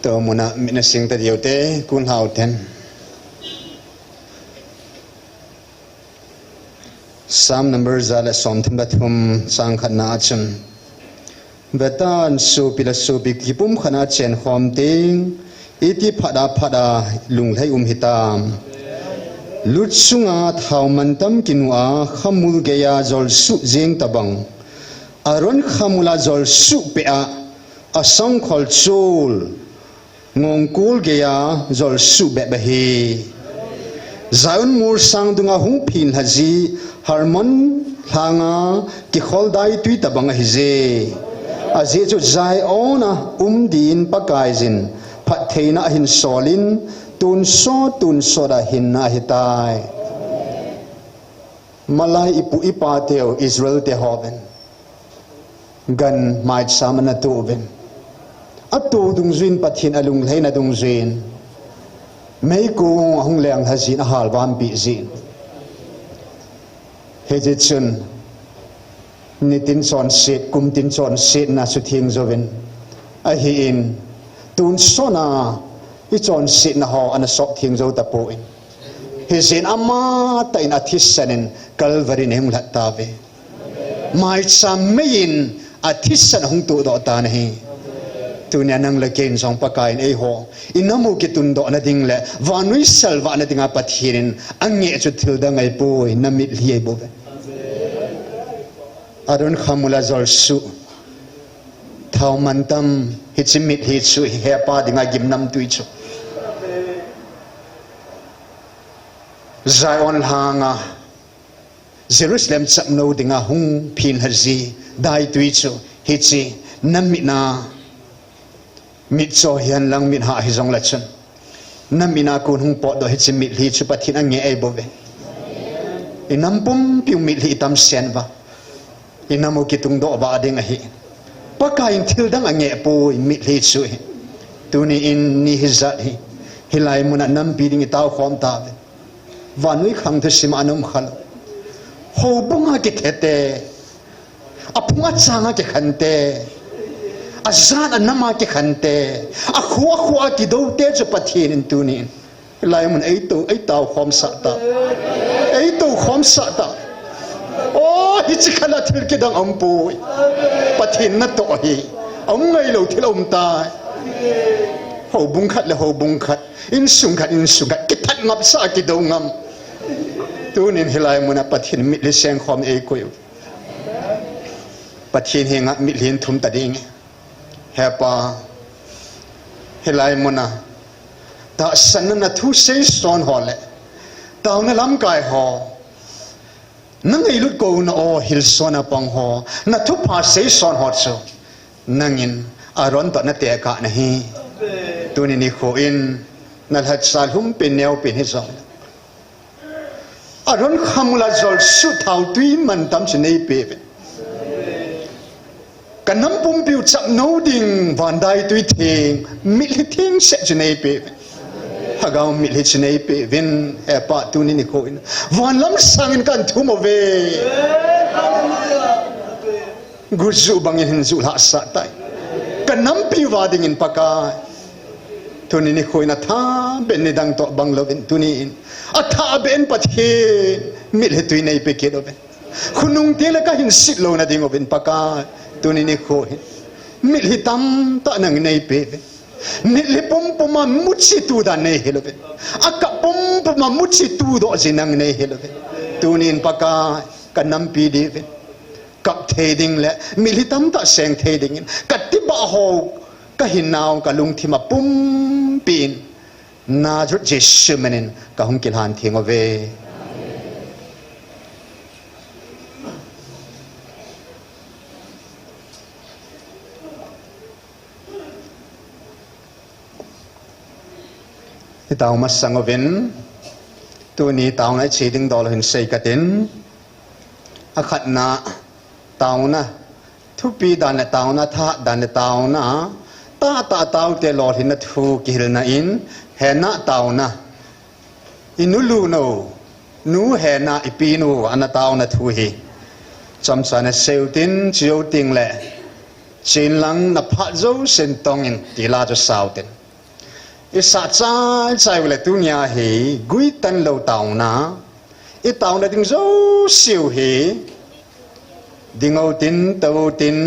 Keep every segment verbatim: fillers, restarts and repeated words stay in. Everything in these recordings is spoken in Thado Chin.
Tua muna mi nasing ta diu te, kun hau ten. Psalm number za le som thum le thum, chang khatna a chun. Vetan, sopi le sopi kipumkhatna a chenkhom teng, iti phat a phat a lunglhai um hitam. Lut sunga thau mantam kinu a, khamul geiya jolsuh jeng tabang. Aron khamul a jolsuh peh a, asangkhol chul ngongkul geiya jolsuh bep ahi. Zion mol sang dunga hung phin lhaji, Hermon lhanga kikhol daitui tabang ahije. Ajeh chu Zion a um din Pakaiyin phattheina ahin solin, tonsot tonsot a hinna ahitai. Malai ipu ipa teu Israel te hovin gan maicham ana toh uvin. Atoh dungjuiyin Pathen alunglhaina dungjuiyin meikong ahung lenglha jin, ahalvampi jin. Hijeh chun nitin chonset, kumtin chonsetna sutheng jouvin ahin, tonsot a ichonsetna ho ana sop theng jou tapon. Hijeh in amatah in athisan in Calvary a ahung lhat tauve. Maicham mei in athisan ahung tohdoh tan ahi. Tunia nang le kei in jong Pakaiyin eiho inam u kitundohna ding le vannoi salvahna dinga Pathen in angeh chu thil dang ahipoi, namitlhi ahi bouve. Aron khamul a jolsuh thau mantam, hiche mitlhi chu hi hepa dinga gimnamtui chu. Zion lhanga Jerusalem chapnou dinga hung phin lhaji daitui chu hiche namit a, mitcho hihen lang mithah hijongle chun, namit a kon hung potdoh hiche mitlhi chu Pathen angeh ahi bouve. Inam pumpiu mitlhi itam sen uva, inam u kitungdoh uva ding ahi. Pakaiyin thil dang angeh poi, mitlhi chu hi. Tuni in ni hijat hi, hilai muna nampi ding itao khom tauve. Vannoi khang thusim a ana um khalou. Houbung a kithe te, aphung achang a kikhen te, ajat anam a kikhen te, akho akho a kidou te chu Pathen in tuni in hilai mun eito, eitao khomsah tau. Eito khomsah tau. O, hiche khat a thil kidang aumpoi. Pathen natoh hi aum ngailou thil aum tai. Houbung khat le houbung khat, insung khat, insung khat kithat ngapsah a kidou ngam. Tunin hilai muna Pathen mitlhi sengkhom eikoi u. Pathen henga mitlhi inthum ta ding. Hepa, hilai muna tahsanna nathu seison ho le taona lamkai ho, nangailut kouna o hilsona pang ho, nathupha seison ho chu nangin Aron toh natekah nahi. Tuni nikho in nalhacha lhumpen neopen hijong, Aron khamul a jolsuh thautui mantam chu neipeuvin, kanam pumpiu chapnou ding vandaitui theng, mitlhi thengse chu neipeuvin, lhagao mitlhi chu neipeuvin. Hepa, tuni nikho in van lam sangin kahin thum uve. Gujuh bangin hin juh lhahsah tai. Kanampiu va dingin Pakai, tuni nikho in athabeh in nidang toh bang louvin, tuni in athabeh in Pathen mitlhi tui neipe kit uvin, khonung teng le kahin sit louna ding uvin Pakai, tuni nikho hin mitlhi tamtah nangin neipeuvin, mitlhi pumpum a muchi tu dan neihil uvin, akap pumpum a muchi tudoh ji nangin neihil uvin. Tunin Pakai, kanampi diuvin kap thei ding le mitlhi tamtah seng thei dingin katibah ho, kahinnau kalungthim a pumpi in Nazareth Jesu minin kahung kilhan theng uve. Hitao masang uvin, tuni taona iche ding dol hin sei katin, akhatna taona thupi dan le taona thahat dan le taona tahtah taote lolhinna thu kihilna in, Hannah taona, inu lunou, nu Hannah, ipinu ana taona thu hi chomcha nasei utin, chujou tengle Chenlang naphat jousen tongin, ti la chu sao tin. Isah chai chai uleh tunia hi guitan lou taona, itaona ding jouseu hi, ding utin, tou utin,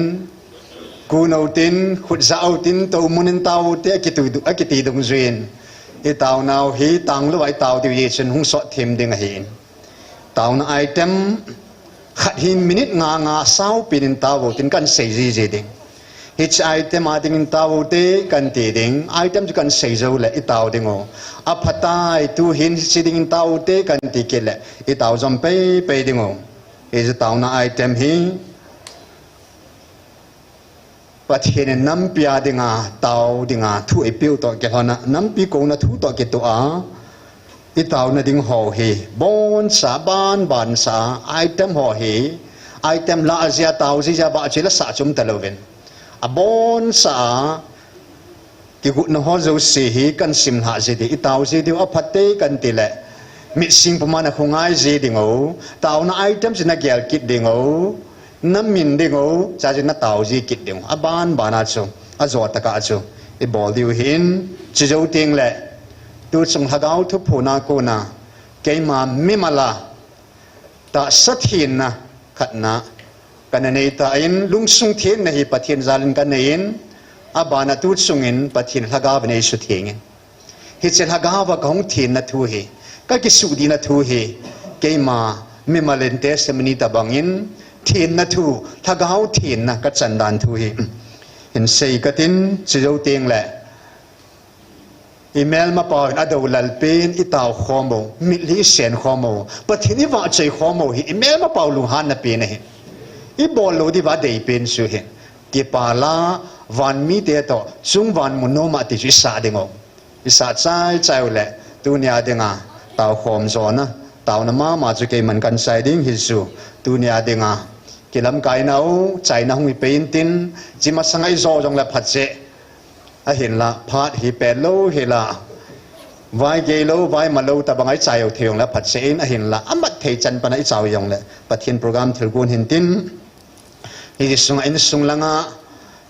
kun utin, khut jah utin, tou munin tao ute, akiti dungjuiyin, itaonau hi tanglou a itao diu hichun hung sot them ding ahin. Taona item khat hi minute nga nga saopin in tao utin kahin sei jiji ding. Hiche item a dingin tao ute kahin ti ding, item chu kahin sei jouleh itao dingu. Aphatai, tuhin hiche dingin tao ute kahin ti kit leh itao jom peipei dingu. Hiche taona item hi Pathen in nampi a dinga tao dinga thu eipeu toh kilhona, nampi kouna thu toh kitoh a, itaona ding ho hi boncha, banbancha, item ho hi, item lah jia, tao jia, bah cheh la sah chu um talouvin, aboncha a kigotna ho jouse hi kahin simlhah ji ding, itao ji diu. Aphatai kahin ti leh, mitsing puma nakhongai ji dingu. Taona item chu nagel kit dingu, namin dingu, chuin natao ji kit dingu. Abanbana chu, ajo tah a chu ibol diu ahin, chujou tengleh, tuchung lhagao thuphona kona, keima mimal a tahsa thenna khatna kana neitan, lungsung thenna hi Pathen jalin kaneiyin, abana tuchungin Pathen lhagaovin eisuthengin, hiche lhagaova kahung thenna thu hi, kakisuhdihna thu hi, keima mimal in testimony tobangin thenna thu, lhagao thenna kachan dan thu hi hinsei katin, chujou tengleh, imelmapau hin adou lal pen itao khom u, mitlhi isen khom u, Pathen ivahchoi khom u hi imelmapau lunghanna pen ahi. Ibol lou diuva adeipen chu hi, kipah a vanmite toh chungvang mun noma ti chu isah dingu. Isah chai chai uleh, tunia dinga taokhom jona, taona mama chu keiman kahin chai ding hichu, tunia dinga kilamkainau chaina hung hipei intin, chi masanga ijo jongleh phatseh, ahinla phat hi petlou hila, vai geilou, vai malou tobanga ichai u thei jongleh phatseh in, ahinla amat thei chan pana ichai jongleh Pathen program thilgon hintin, hiche sunga insung langa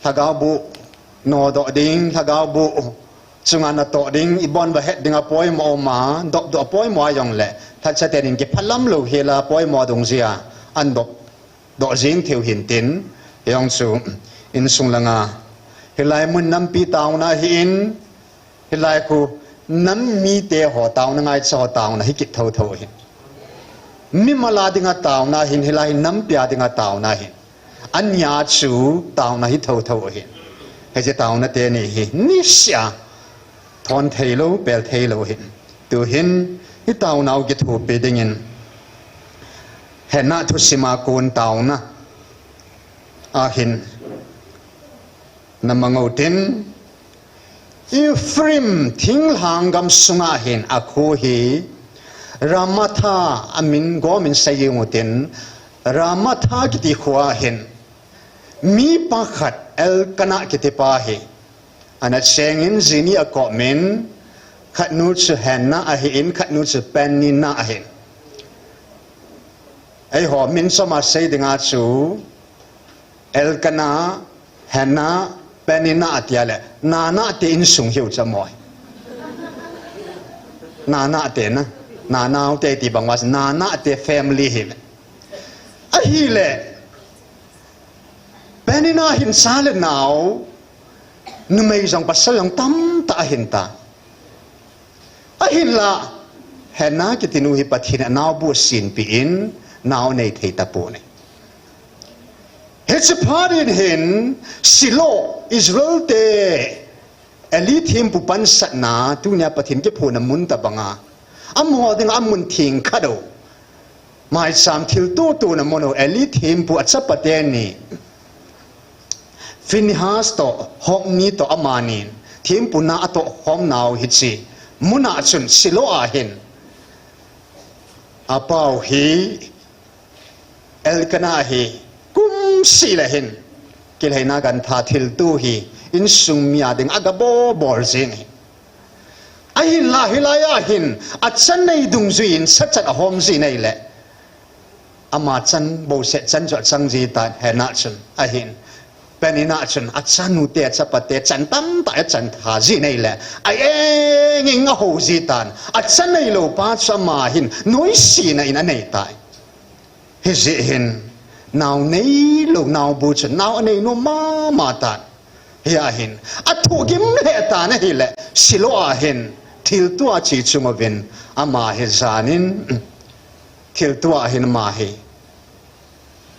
lhagao boh nodoh ding, lhagao boh chunga natoh ding, ibon uva het dinga poimo uma, dopdoh poimo a jongleh lhacha tenin kiphalam lou hila poimo dungjui a ahin dopdoh jing theiu hintin, hijong chu insung langa, hilai mun nampi taona ahin, hilai khu nam mite ho taona, ngaicha ho taona hi kit thouthou ahin. Mimal a dinga taona ahin, hilai hi nampi a dinga taona ahin. Ania chu taona hi thouthou ahin. Hiche taona teni hi niseh a thon theilou, pel theilou ahin. Tuhin itaonau kithopi dingin, Hannah thusima kon taona ahin, namang utin, Ephraim thinglhang gamsunga hin akho hi Ramatha amin gomin seijing utin, Ramatha kiti khoa hin mi pakhat Elkanah kitipa hi ana chengin, ji ni akomin, khatnu chu Hannah ahin, khatnu chu Peninnah ahin. Eiho min choma sei dinga chu Elkanah, Hannah, Peninnah atia leh, nanah te insung hiu chu amoi. Nanah te na, nanao te ti bang uva, nanah te family hi. Ahileh, Peninnah hin cha le nao, numei jong pasal jong tamtah ahin ta. Ahinla, Hannah kitinu hi Pathen in anaobu asenpi in, nao anei thei tapon ahi. Hiche phat in hin, Shiloh, Israel te Eli thempu pansatna, tunia Pathen kiphonna mun tobanga, amaho dinga amun theng khat u, maicham thilto tona mun u, Eli thempu achapa teni, Phinehas toh Hophni toh amani thempu na atoh khomnau hiche muna chun Shiloh a hin apau hi Elkanah hi kumseh le hin kilhaina gantha thilto hi insung mi a dinga gabol bol jing ahi. Ahinla hilai a hin achan nei dungjuiyin sachat ahom ji nei le, ama chan bouseh chan chu achang ji tan Hannah chun ahin. Penin a chun, achanu te, achapa te, chan tamtah achan tha ji nei le, a eng eng a ho ji tan, acha neilou pa chu ama hin, noisena in anei tai. Hijeh hin, nao neilou, naobu chun, nao anei nom mama tan. Hia hin, athu gim lheh tan ahile, Shiloh a hin, thiltua chi chung uvin, ama hi janin, thiltua hin ama hi,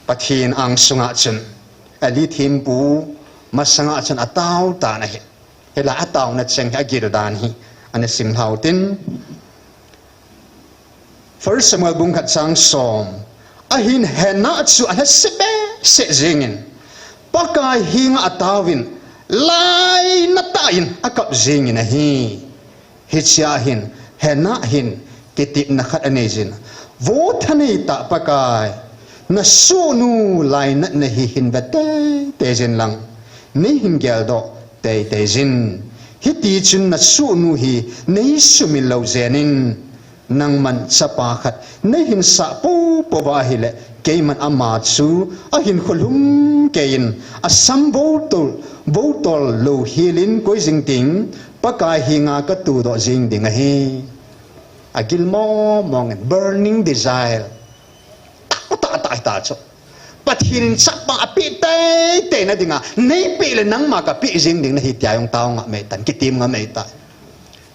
Pathen angsunga chun, Eli thempu masanga chun atao tan ahi. Hilai ataona cheng hi agil dan hi, ana sim lhau tin. First Samuel bung khat chang som. Ahin Hannah chu alhase behseh jingin, Pakai henga ataovin, lainat tah in akap jingin ahi. Hichea hin, Hannah hin, kitepna khat anei jin. Vo thanei tah Pakai, nasohnu lainatna hi hin ve teitei jin lang, nei hin geldoh teitei jin. Hiti chun nasohnu hi nei sumil lou jeng in, nangman chapa khat nei hin sah poupou va ahile, keiman ama chu ahinkho lhum kei in, asam botol, botol lou hel in koi jing ting, Pakai henga katoh doh jing ding ahi. Agil mong mong in, burning desire. Tah, tah, tah, tah chu. Pathen in chapa apeh teitei na dinga, nei peh le nangma kapeh jing ding nahi tia jong tao ngam ahitan, kitem ngam ahitan.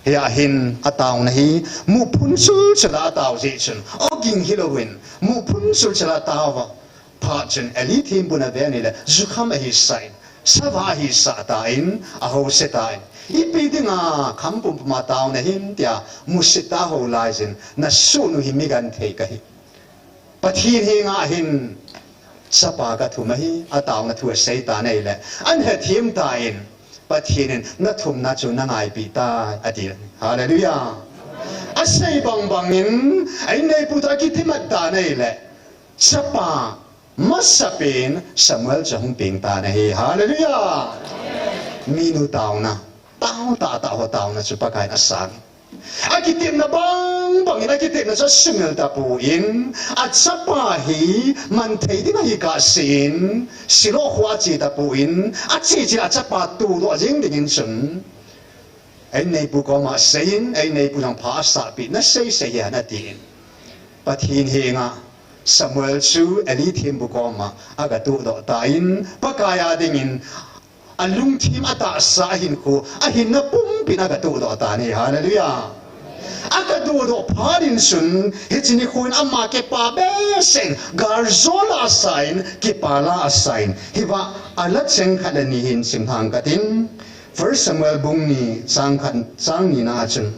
Hia hin ataona hi, muphun chul chula atao jeh chun, ogin hilouvin, muphun chul chula atao va. Phat chun Eli thempu na ve ni le, jukham ahi sah in, sava ahi sah tan, ahose tan. Ipi dinga kham pumpum a taona him tia, musit a ho lai jin, nasohnu hi mi genthei kahi. Pathen henga hin, chapa kathum ahi, ataona thu asei tan ahile, ahin hethem tan, Pathen in nathumna chu nangaipi tai, ati. Hallelujah. Asei bang bangin, ei neipu toh kitimat tan ahile, chapa masapen Samuel chu ahung peng tan ahi. Hallelujah. Minu taona, tao tah tah ho taona chu Pakai in asang. Akitepna bang bangin, akitepna chu asumil tapon, achapa hi man thei ding ahi kahsen, Shiloh kho ache tapon, ache che achapa tohdoh jing dingin chun, ei neipu koma seiyin, ei neipu jong pha asahpeh, nasei sei hih in atin. Pathen henga Samuel chu Eli thempu koma aga tohdoh tan, Pakai a dingin alungthim atahsa ahinkho, ahinna pumpin aga tohdoh tan ahi. Hallelujah. Aga tohdoh phat in chun, hiche nikho in ama kipa behseh in, galjou la asan, kipa la asan. Hiva ala cheng khat le ni hin sim lhang katin. First Samuel bung ni chang khat, chang ni na a chun,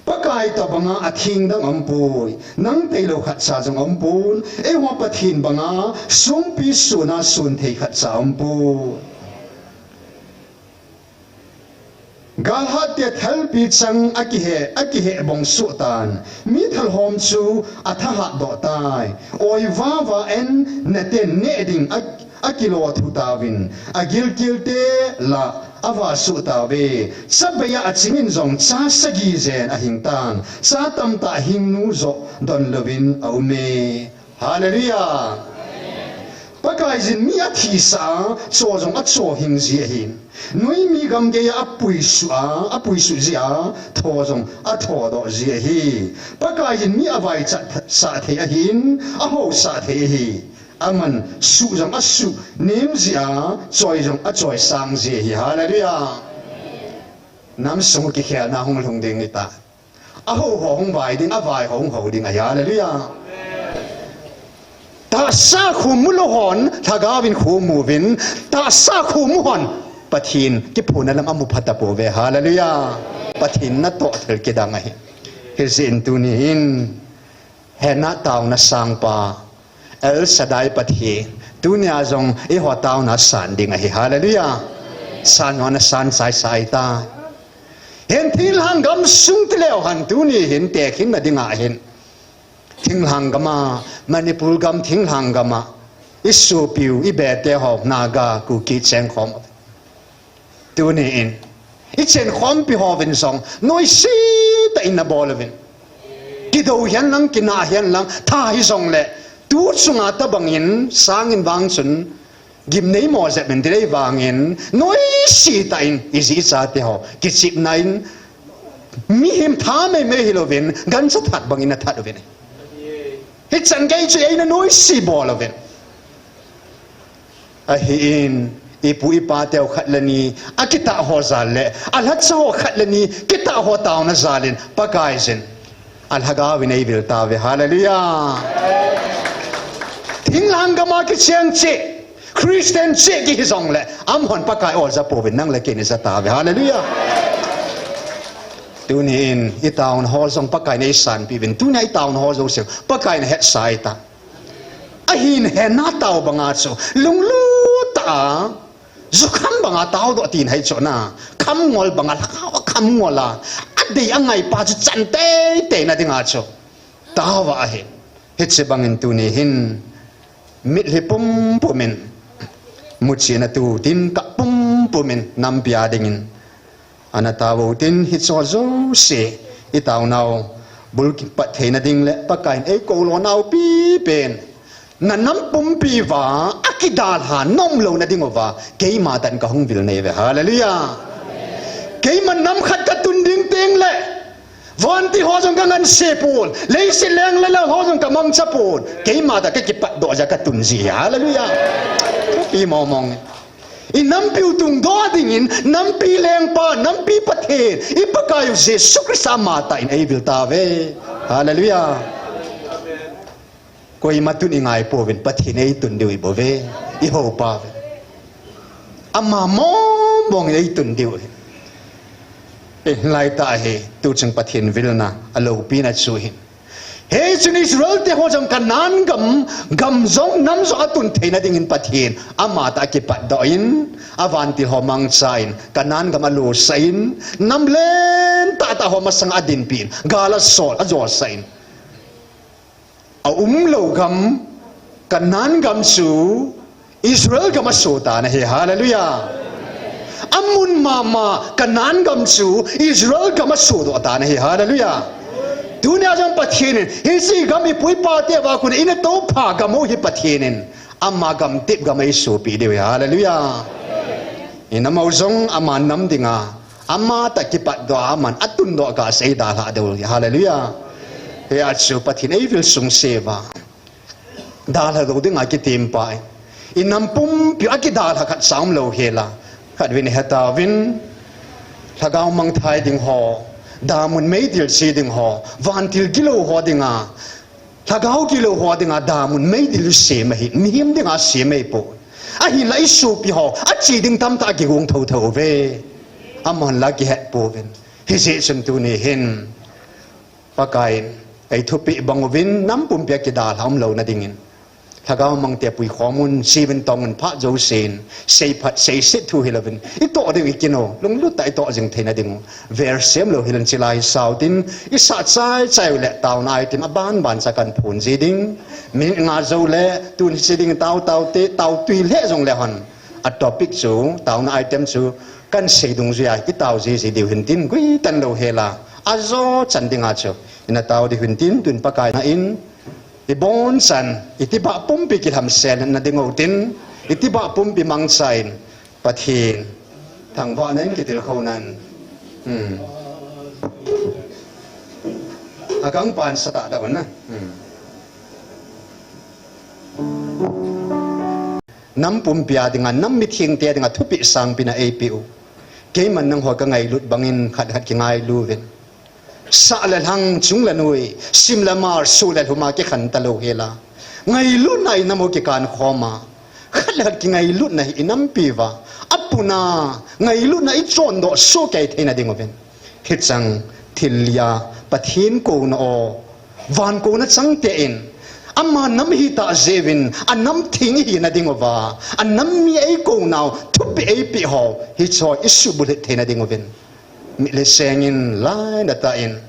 Pakai tobanga atheng dang aumpoi, nang tailou khatcha jong aumpon, eiho Pathen banga songpi sona son thei khatcha aumpoi. Galhatte thalpi chang akihe, akihebong soh tan, mi thalhom chu athahat doh tai, oiva va en naten neh ding a, akilo thu tauvin, agilkel te la ava soh tauve. Cha bei a aching in jong cha sagi jen ahing tan, cha tamtah hingnu joh don louvin aume. Hallelujah. Pakaiyin mi athisah a, cho jong acho hing ji ahi. Noimi gamgei a apuisuh a, apuisuh ji a, tho jong athodoh ji ahi. Pakaiyin mi avaichat sah thei ahin, ahaosah thei ahi. Aman suh jong asuh nem ji a, choi jong achoisang ji ahi. Hallelujah. Namsung kikhelna hung lhung ding ahitai. Ahao ho hung vai ding, avai ho hung hao ding ahi. Hallelujah. Tahsa khu mulou hon, lhagaovin khu muvin, tahsa khu mu hon, Pathen kiphonna lam amu phatapouve. Hallelujah. Pathen natoh thil kidang ahi. Hijeh in tunin, Hannah taona sangpa, El Shaddai Pathen, tunia jong eiho taona san ding ahi. Hallelujah. San hon asan chai chai tai. Hin thinglhang gamsung tileu hen tuni hin tekhinna dinga hin, thinglhang gama, Manipur gam thinglhang gama, isopiu, ibete ho, Naga, Kuki chengkhom. Tunin, ichenkhompi hovin jong, noise tah in nabol uvin. Kidou hen lang, kinah hen lang, tha hijongle, tu chunga tobangin, sangin vang chun, Gimnei mo jep in ti lei vangin, noise tah in, iji icha te ho, kichepna in, mihem tha meimei hilouvin, gancha that bangin athat uvin. Hichan gei chu eina noise bol uvin. Ahin, ipu ipa teu khat le ni, akitah ho jal le, alhacha ho khat le ni, kitah ho taona jalin, Pakaiyin. Alhagao in eivil tauve, hallelujah. Thinglhang gama kicheng cheh, Christian cheh kihi jongle, amahon Pakai o ja pouvin nang le kei in ija tauve, hallelujah. Tuni in, itaona ho jong Pakai in eisanpi uvin, tunia itaona ho jouse, Pakai in ahetsah ahitai. Ahin henna tao banga chu, lunglut tah a, jukham banga taodoh tina hi chu na, khamngol banga lhagao a khamngol a, adei angai pa chu chan teitei na dinga chu, taova ahi. Hiche bangin tuni hin, mitlhi pumpum in, muchena tu tin kap pumpum in, nampi a dingin, ana tao utin hicheho jouse, itaonau, bul kipat theina ding le Pakaiyin eikou lonau pipen. Na nam pumpi uva, akidalha nom louna diuva, keima tah in kahung vil nai uve. Hallelujah. Keima nam khat katun ding teng le, vantil ho jong kanganse pon, leiset leng le lal ho jong kamangcha pon, keima tah kakipatdoh jeh a katun ji. Hallelujah. Thupi mong mong. Inampiu tungdoh dingin, nampi lengpa, nampi Pathen, iPakaiu Jesu Christa ama tah in eivil tauve. Hallelujah. Koima tun ingai pouvin, Pathen eitun diu ibouve, ihou pauve. Ama mong mong in eitun diu ahi. Hilai tah hi, tuchung Pathen vilna, aloupina chu ahi. Hichun Israel te ho jong Canaan gam, gam jong nam jong atun theina dingin Pathen, ama tah a kipatdoh in, avantil ho mangchan, Canaan gam alosah in, nam lentah tah ho masang adinpin, gal asol, ajosah in. Aumlou gam, Canaan gam chu, Israel gam asoh tan ahi, hallelujah. Amun mama, Canaan gam chu, Israel gam asohdoh tan ahi, hallelujah. Tunia jong Pathen in, hiche gam ipu ipa teu va kon in atoupha gam u hi Pathen in, ama gam tep gam eisopi diu ahi, hallelujah. Inam u jong ama nam dinga, ama tah kipatdoh a aman atundoh kah a eidalhah diu ahi, hallelujah. Hia chu Pathen eivil sungse uva. Dalha lou dinga kitem pa. Inam pumpi a kidalha khat cha umlou hela. Khatvei in hetauvin. Lhagao mangthai ding ho. Damun meidil che ding ho. Vantil gilou ho dinga. Lhagao gilou ho dinga damun meidil sem ahi. Mihem dinga sem ahipoi. Ahinla isopi ho. Ache ding tamtah kigong thotho uve. Amahon la kihet pouvin. Hijeh chun tuni hin. Pakaiyin, eithupeh bang uvin, nam pumpi a kidalha umlouna dingin. Lhagao mangte puikhom un, seuvin tong un phat jousen, seiphat, seiset thu hilouvin. Itoh diu ikin u, lunglut tah a itoh jing theina diu. Ver semlou hilou in chilai sao tin, isah chai chai uleh, taona item aban ban cha kahin phon ji ding. Minute nga jouleh, tun hiche ding tao tao te, tao tui lheh jongleh hon. A topic chu, taona item chu, kahin sei dungjuia, itao jiji diu hintin, guitan lou hela. Ajo chan dinga chu. Ina tao diu hintin, tun Pakai na in, ibon chan, itibah pumpi kilhamsel na ding utin, itibah pumpi mangchan, Pathen. Thangvahna in kitilkhou nan. Hmm. Akang pan sata da na. Hmm. Nam pumpi a dinga, nam mithengte dinga, thupeh sangpi na eipeh u. Keiman nangho kangailut bangin khat khat kingailu uvin. Sah le lhang, chung le noi, sim le mar, soh le lhum a kikhen talou hela. Ngailutna in nam u kikan khom a. Khat le khat kingailutna hi inampi uva. Apuna, ngailutna ichondoh soh kei theina ding uvin. Hichang thil lia Pathen kouna o, van kouna changte in, ama nam hitah jeh uvin, anam theng ihina ding uva, anam mi eikounau, thupeh eipeh ho, hicheho isuhbulhit theina ding uvin. Mitlhi sengin, lainatah in,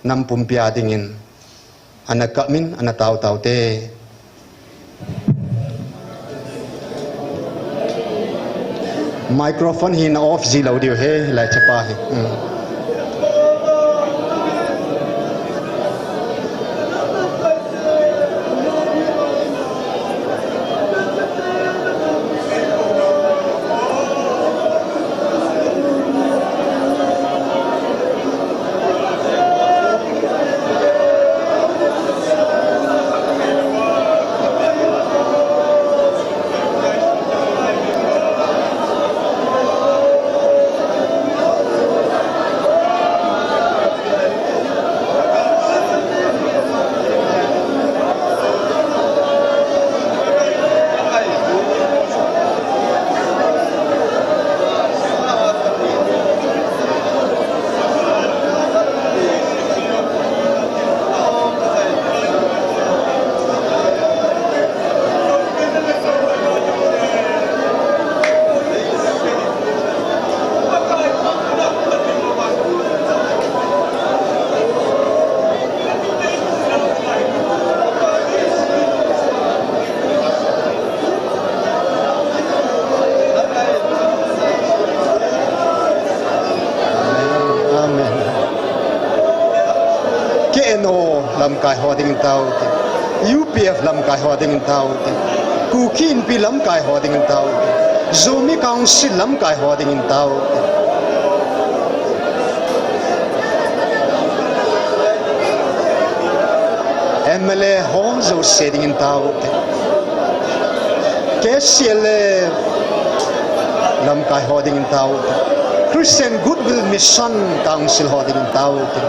nam pumpi a dingin, ana kap in, ana tao tao te. Microphone hi na off ji lou diu he, lai chapa hi. Hmm. lamkai ho dingin tao te. U P F lamkai ho dingin tao te. Kuki Inpi lamkai ho dingin tao te. Zomi Council lamkai ho dingin tao te. M L A ho jouse dingin tao te. K C L A lamkai ho dingin tao te. Christian Goodwill Mission Council ho dingin tao te.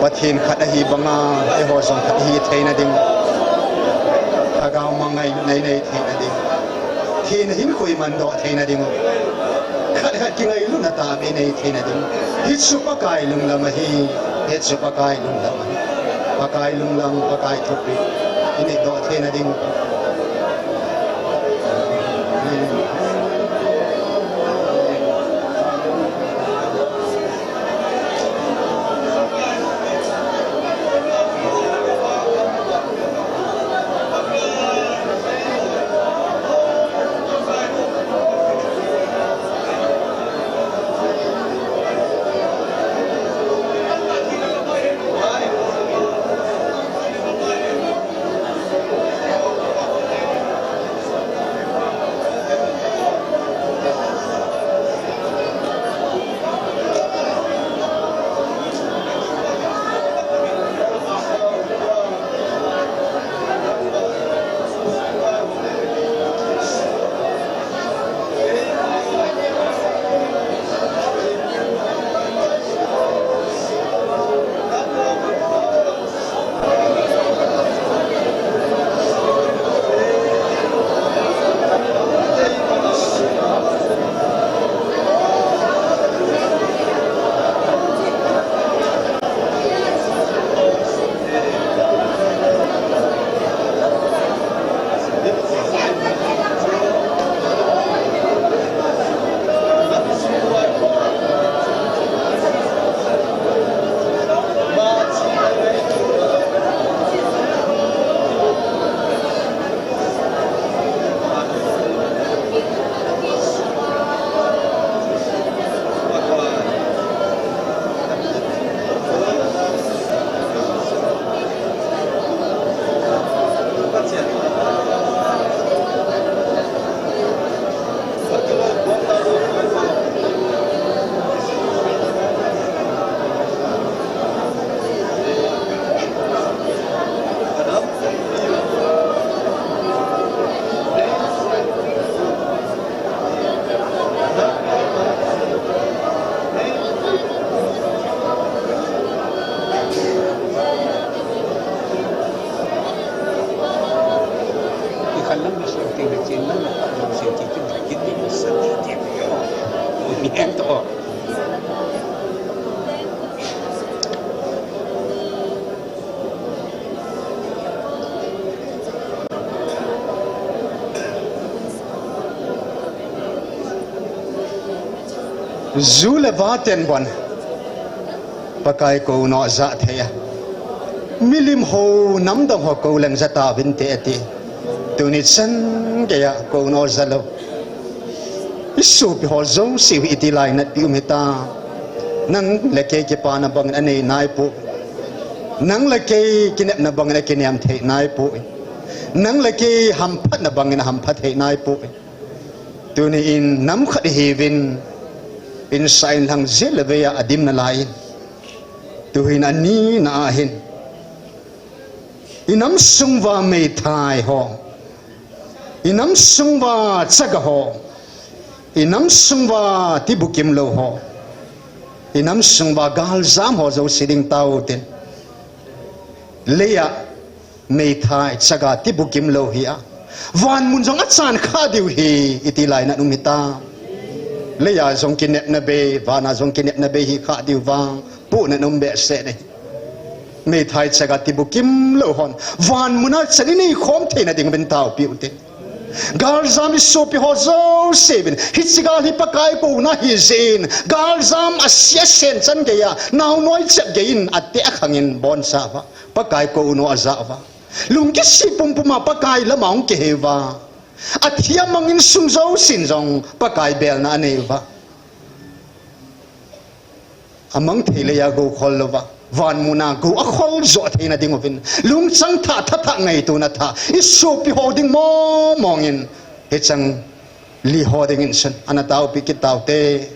Pathen khat ahi banga, eiho jong khat hi theina ding. Lhagao mangngilhna nei theina ding. Thina hin koiman doh theina ding. Khat khat kingailutna tahbeh nei theina ding. Hichu Pakai lunglam ahi. Hichu Pakai lunglam ahi. Pakai lunglam, Pakai thupeh. Inei doh theina ding. Ju le va ten bon Pakai kou u noh jah thei a, milim ho, namdang ho kou leng jah tauvin te ati. Tuni chan geiya kou u noh jah lou. I sopi ho jouse u hi iti lainat pi um hita. Nang le kei kipana bangin anei naipoi. Nang le kei kinepna bangin akinem thei naipoi. Nang le kei hamphatna bangin ahampha thei naipoi. Tuni in nam khat ihiuvin, insah in lhang jeh le veiya adim nalai in. Tuhin anina ahin, i nam sung uva meithai ho, i nam sung uva chaga ho, i nam sung uva tibukim lou ho, i nam sung uva galjam ho jouse ding tao tin. Leiya meithai chaga tibukim lou hi a, van mun jong achan kha diu hi, iti lainat um hita. Leiya jong kinepna bei, vana jong kinepna bei hi kha diu vang, puhna um behseh ding. Meithai chaga tibukim lou hon van muna chan inei khom theina ding uvin taopi u tin. Galjam i sopi ho jouse uvin, hiche gal hi Pakai kouna ahi jeh in, galjam asia sen chan geiya, naonoi chep gei in, ate akhang in boncha uva, Pakai kou u noh ajah uva. Lungkisi pumpum a Pakai lama hung kihei uva. Athi amang insung jousen jong Pakai belna anei uva. Amang thei leiya gou khol louva, van muna gou akhol joh theina ding uvin, lungchang thah, tha thah ngaitona thah, isopi ho ding mong mong in, hicheng li ho dingin chun, ana taopi kit taute.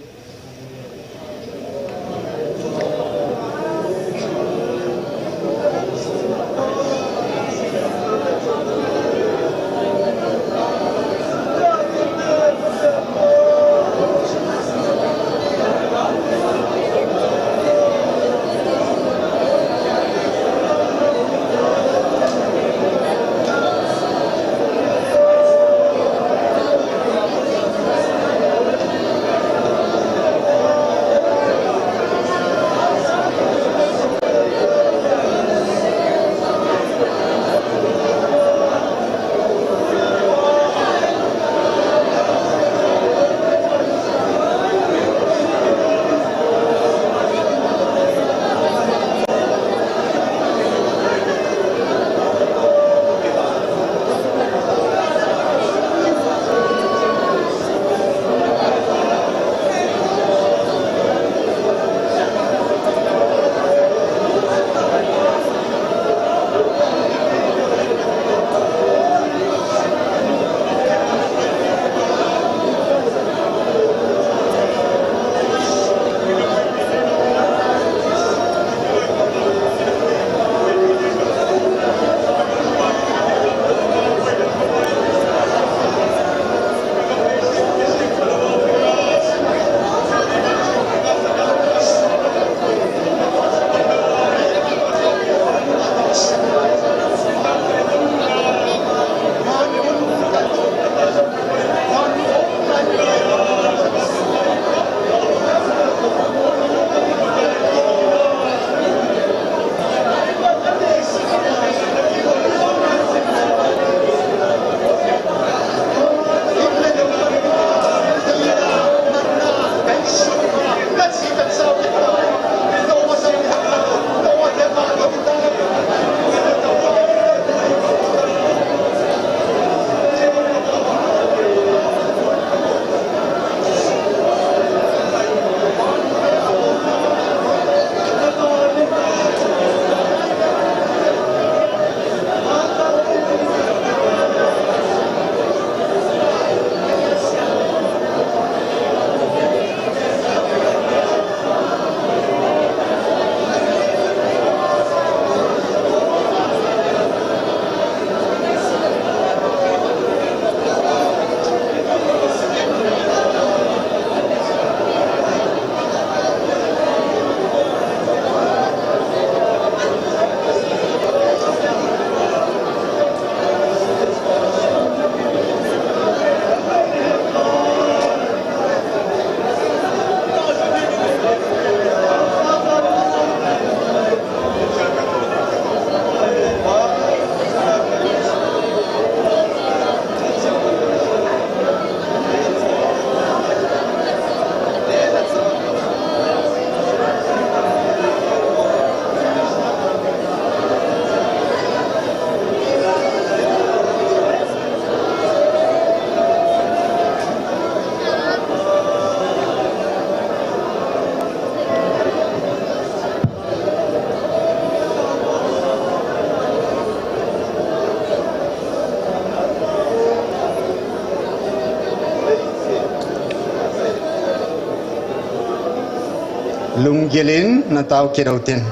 Lunggil in natao kit utin,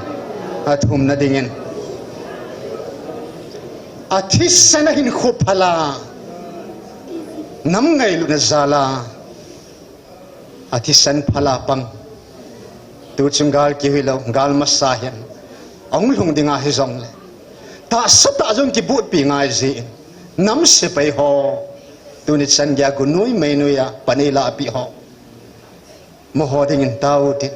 athumna dingin. Athisan ahinkho phala, nam ngailutna jala, athisan phala pang. Tuchung gal kihuilou, gal masa hin ahung lhung dinga hijongle, tahsa tah jong kibutpi ngai jin, nam sepai ho, tuni chan geiya gunoi meinoi a pan eilahpeh ho, amaho dingin tao utin,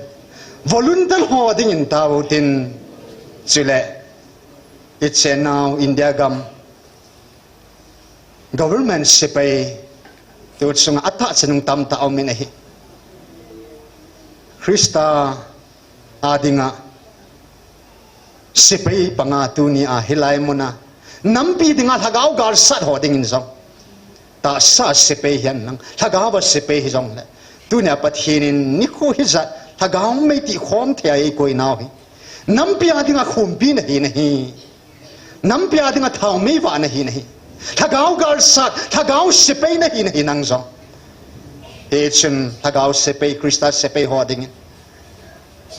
volunteer ho dingin tao utin, chule ichennau India gam government sepai, tuchunga atahsa nung tamtah aumin ahi. Christa a dinga sepai panga tunia hilai muna Nampi dinga lhagao galsat ho dingin jong. Tahsa sepai hihen lang, lhagao a sepai hijongle, tunia Pathen in nikho hijat lhagao mei tihkhom thei a eikoinau hi. Nampi a dinga khumpi nahi nahi. Nampi a dinga thaomei vah nahi nahi. Lhagao galsat, lhagao sepai nahi nahi nang jong. Hichun lhagao sepai, Christa sepai ho dingin,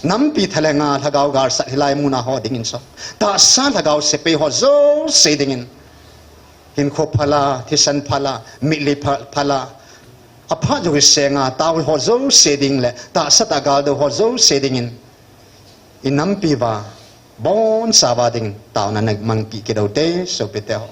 nampi thalhenga lhagao galsat hilai muna ho dingin jong, tahsa lhagao sepai ho jouse dingin, hinkho phala, thisan phala, mitlhi pha-, phala, aphat jouse nga tao ho jouse ding le tahsa tah a gal dou ho jouse dingin, i nampi uva, bonchauva dingin taona na mangpeh kit u hite, sopite ho.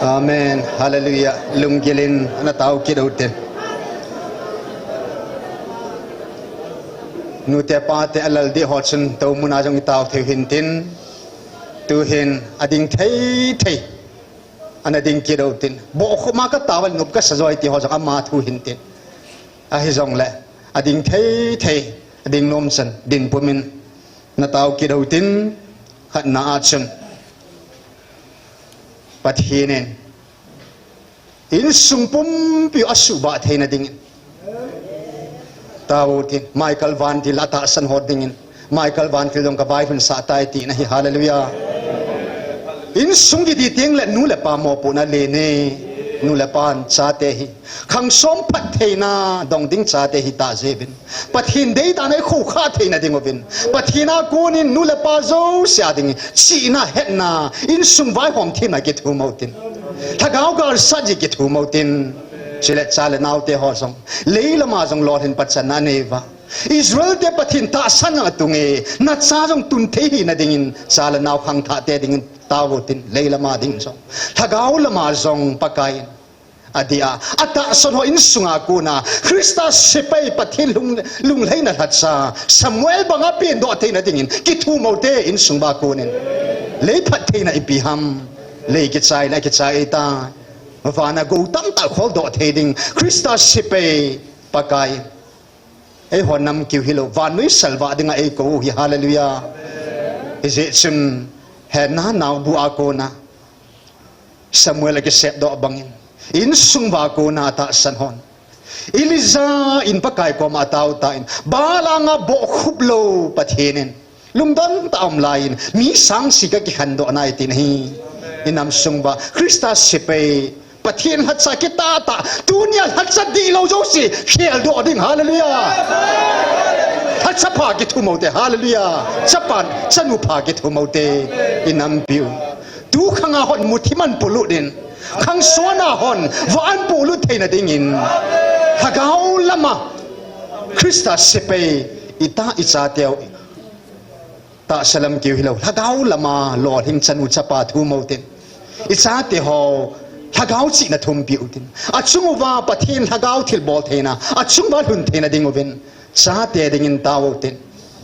Amen. Hallelujah. Lunggil in ana tao kit u hite. Nute pate alal ding ho chun tou muna jong i tao thei u hintin. Tuhin ading thei thei ana ding kit u hite. Bohkhup ma ka tao a le nop kasa joi ti ho jong ama thu hintin. Ahijongle ading thei thei, ading nom chan dinpum in na tao kit u hite. Khatna a chun Pathen in insung pumpi u asuhbah theina dingin, tao u hite, Michael Vantil a tahsan ho dingin, Michael Van Til jong ka vaihun sah tai tina hi, hallelujah. Insung kiti teng le nu le pa mopohna len e, nu le pa in chate hi. Khangsom phat theina dong ding chate hi ta jeh uvin. Pathen deitahna i khoukhah theina ding uvin. Pathen a konin nu le pa jouse a ding chihna hetna, insung vaihom themna kithum u tin. Lhagao galsat ji kithum u tin. Chule cha le naote ho jong. Leilama jong lolhin pachatna anei uva. Israel te Pathen tahsan a tung e, na cha jong tun thei hina dingin, cha le nao khangthah te dingin tao u tin, leilama ding jong. Lhagao lama jong Pakai in. Adeh a, atahsan ho insunga kona, Christa sepai Pathen lung, lunglhaina lhacha, Samuel banga pendoh theina dingin, kithum u te insung uva konin. Lei phat theina ipi ham, lei kichaina kichai tai. Vana gou tamtah kholdoh thei ding, Christa sepai Pakai. Eiho nam kiu hilou, vannoi salvah dinga eikou u hi, hallelujah. Hijeh chun, Hannah naobu a kona, Samuel akisepdoh bangin, insung uva kona atahsan hon. Elijah in Pakai koma atao tan, Baal anga bohkhup lou Pathen in. Lungdon tah a um laiyin, mi sang sih kakikhandoh nai tin ahi. I nam sung uva, Christa sepai, Pathen lhacha kitah tah, tunia lhacha dihlou jouse, kheldoh ding, hallelujah. Lhacha pha kithum u te, hallelujah. Chapa, chanu pha kithum u te, i nampiu. Tukhanga hon muthim ahin polut in, khangson a hon, vah ahin polut theina dingin. Lhagao lama, Christa sepai, ita icha teu. Tahsa lam kiu hilou, lhagao lama lolhing chanu chapa thum u tin. I chate ho, lhagao chihna thumpi u tin. Achung uva Pathen lhagao thilbol theina, achung uva lhun theina ding uvin. Chate dingin tao u tin.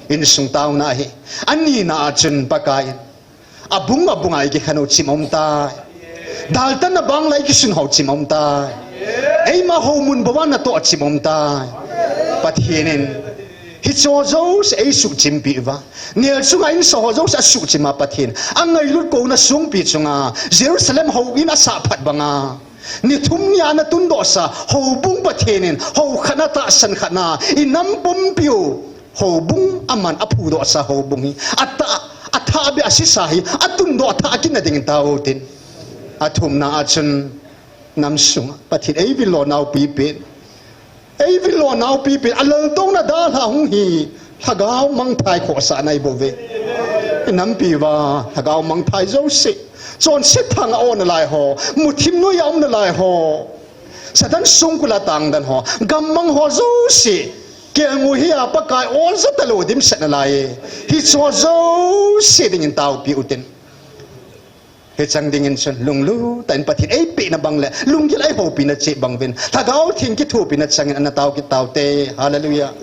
Insung taona hi. Anina a chun Pakai in. Abung abunga ikikhen u chim um tai. Daltanna bang la ikisun u chim um tai. Eima houbung bou a natoh chim um tai. Pathen in. Hicheho jouse eisuhchimpi uva. Nel chunga insung ho jouse asuhchim a Pathen. Angailut kouna sungpi chunga. Jerusalem houin asah phat banga. Ni thum nia ana tundohsa. Houbung Pathen in. Hou khatna tahsan khatna. I nam pumpiu. Houbung aman aphudohsa houbung hi. Atah, athah beh asisa hi. Atundoh thah kit na dingin tao u tin. Athumna a chun. Nam sunga Pathen eivil lo nau pipen. Eivil lo nau pipen. Alaltouna dalha hung hi. Lhagao mangthai khohsahna ibol uve. Inampi uva lhagao mangthai jouse. Chonset thanga aona lai ho. Muthim noiya aumna lai ho. Satan songkula tangdan ho. Gammang ho jouse. Kelngoi hia Pakai olja talou dimset nalai. Hicheho jouse dingin taopi u tin. Hichang dingin chun lunglut tah in Pathen eipehna bang le lunggil eihoupina cheh bang uvin. Lhagao Theng kithopina changin ana tao kit taute. Hallelujah.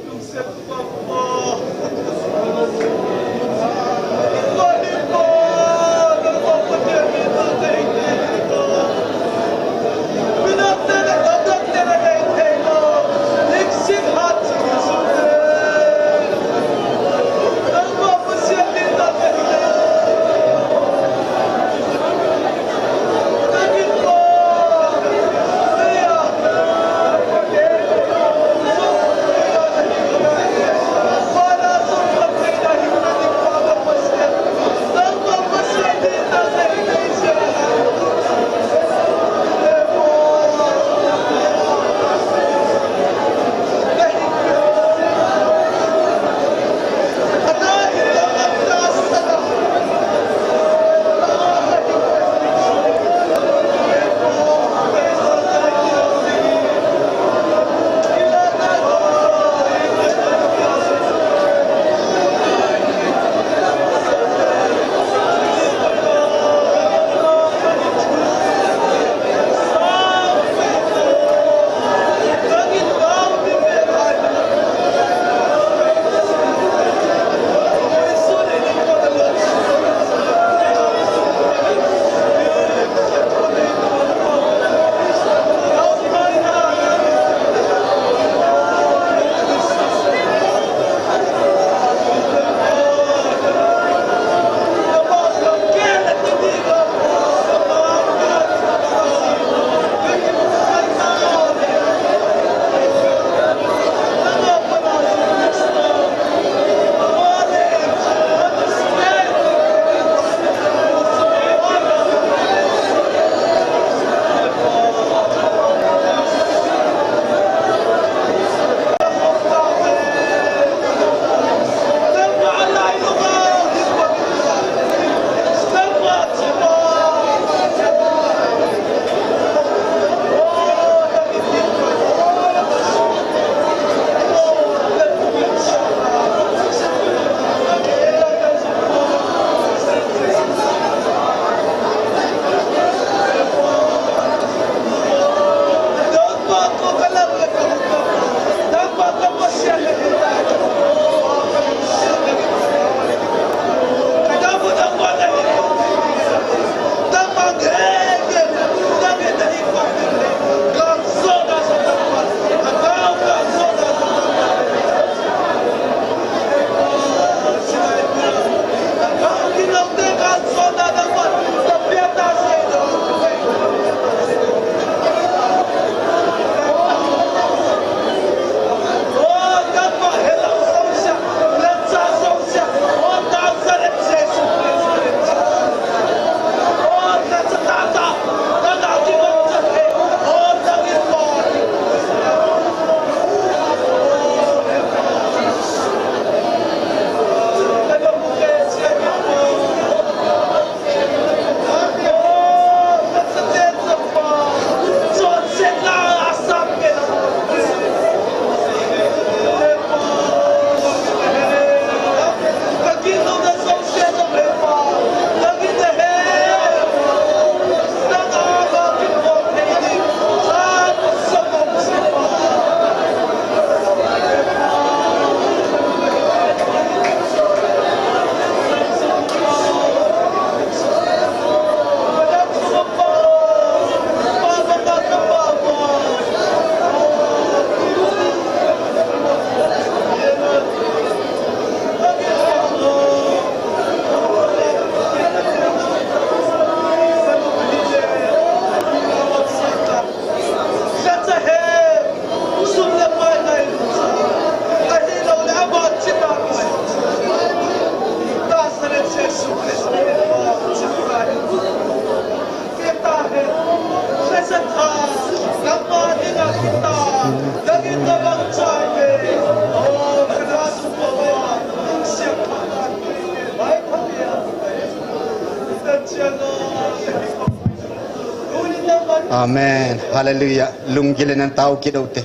Amen. Hallelujah. Lunggil in natao kit ute.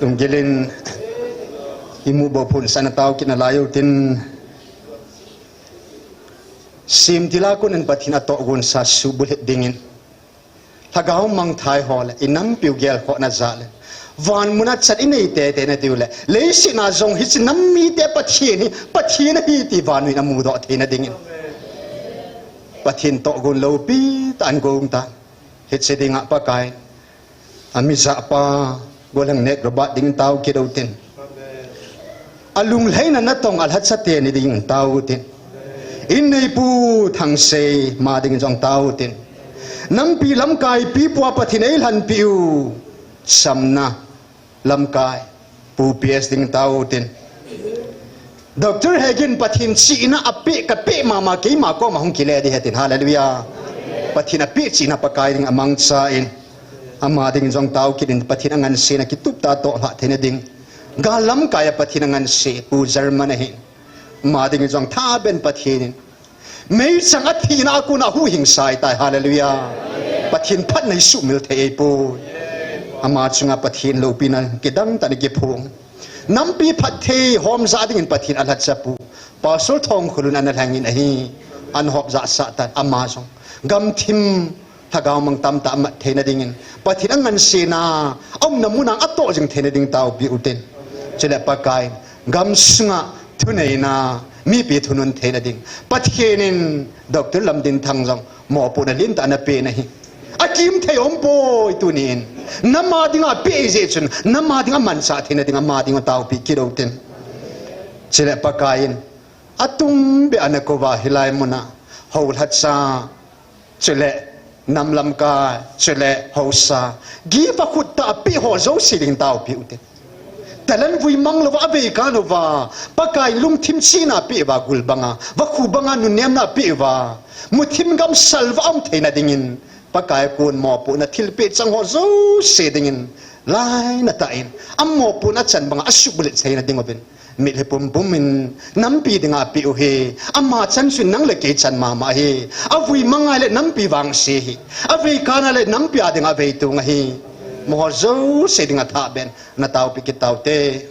Lunggil in imu bo phun sa natao kit nalai utin. Sim tila kun in Pathen atoh gon sa subulhit dingin. Lhagao mangthai ho le, inampiu gelkhohna jal le. Van muna chan inei tete natiu le. Leiset a jong hiche nam mite Pathen hi, Pathen ahi ti vannoi in amudoh theina dingin. Pathen tohgon loupi tah in gong tan. Hiche dinga Pakai. Amijahpa, golhang nek Robert ding tao kit utin. Alunglhaina natong alhacha teni ding tao utin. Inneipu Thangsei ama ding jong tao utin. Nampi lamkai pipu a Pathen eilhanpiu. Samna lamkai. Pu P S ding tao utin. Doctor Hegin Pathen chihna apeh, kapeh mama keima koma hung kile ding ahi tin. Hallelujah. Pathen apeh chihna Pakai ding amangchan. Ama ding jong tao kit in Pathen angansena kitup tah a tohlhah theina ding. Gal lamkai a Pathen anganse, Pu German ahi. Ama ding jong thaben Pathen in. Meichang athina a kon a huhhingsa ahitai, hallelujah. Pathen phatna isuhmil thei ahipoi. Ama chunga Pathen loupina kidang tah in kiphong. Nampi phatthei hom ja dingin Pathen alhacha pu. Pastor Thongkholun ana lhangin ahi. Ana hop ja sah tan ama jong. Gamthim Lhagao mang tamtah amat theina dingin, Pathen angansena, aumna muna atoh jing theina ding taopi utin. Chule Pakai, gamsunga thuneina, mipi thunun theina ding. Pathen in Doctor Lamdinthang jong, mopohna lentah ana peh ahi. Akim thei umpoi tunin. Nama dinga apeh jeh chun, nama dinga amanchah theina ding, ama dinga taopi kit utin. Chule Pakai in, atum beh ana kouva hilai muna, houlhacha, chule, nam lamkai, chule, haosa. Gift akhut tah a apeh ho jouse ding taopi utin. Talent vui mang louva, avei kan uva. Pakai lungthim chihna apeh uva gul banga. Vakhu banga nunemna apeh uva. Muthim gamsal uva um theina dingin. Pakai kon mopohna thilpeh chang ho jouse dingin. Lainatah in. Amopohna chan banga asuhbulhit theina ding uvin. Mitlhi pumpum in nampi dinga apeh u ahi. Ama chan chun nang le kei chan mama ahi. Avui mang ahile nampi vangse ahi. Avei kan ahile nampi a dinga avei tung ahi. Amaho jouse dinga athah beh in ana taopi kit taute.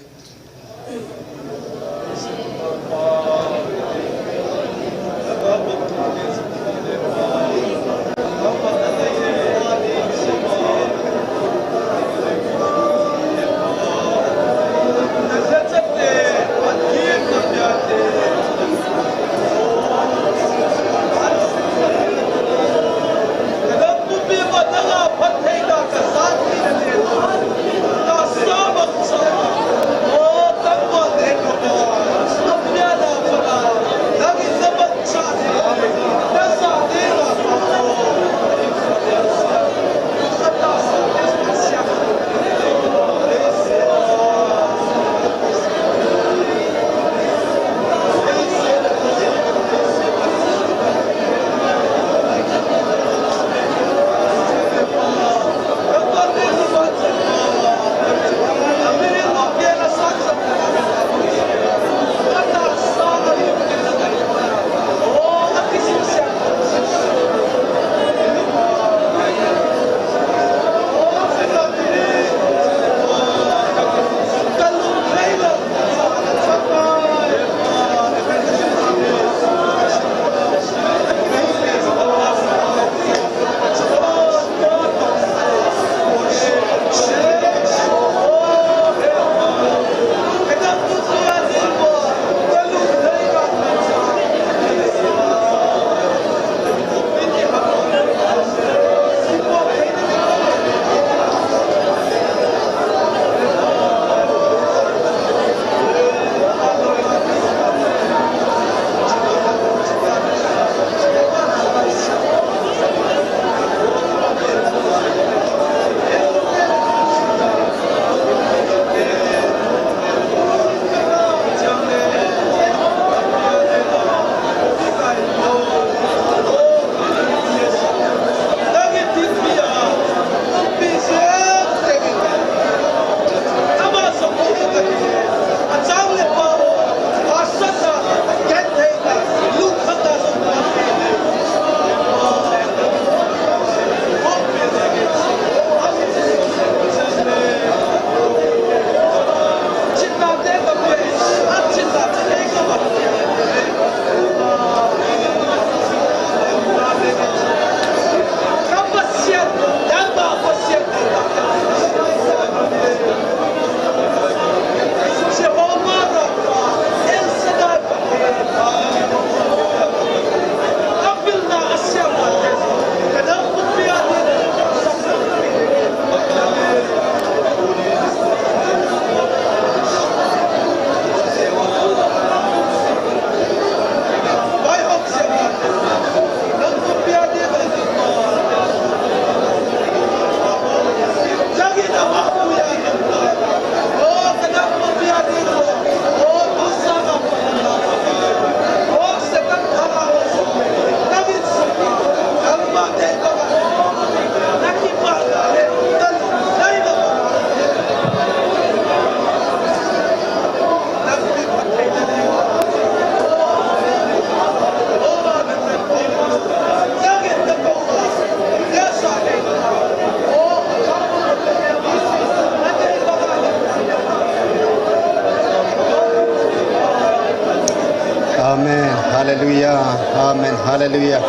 Hallelujah. Amen. Hallelujah.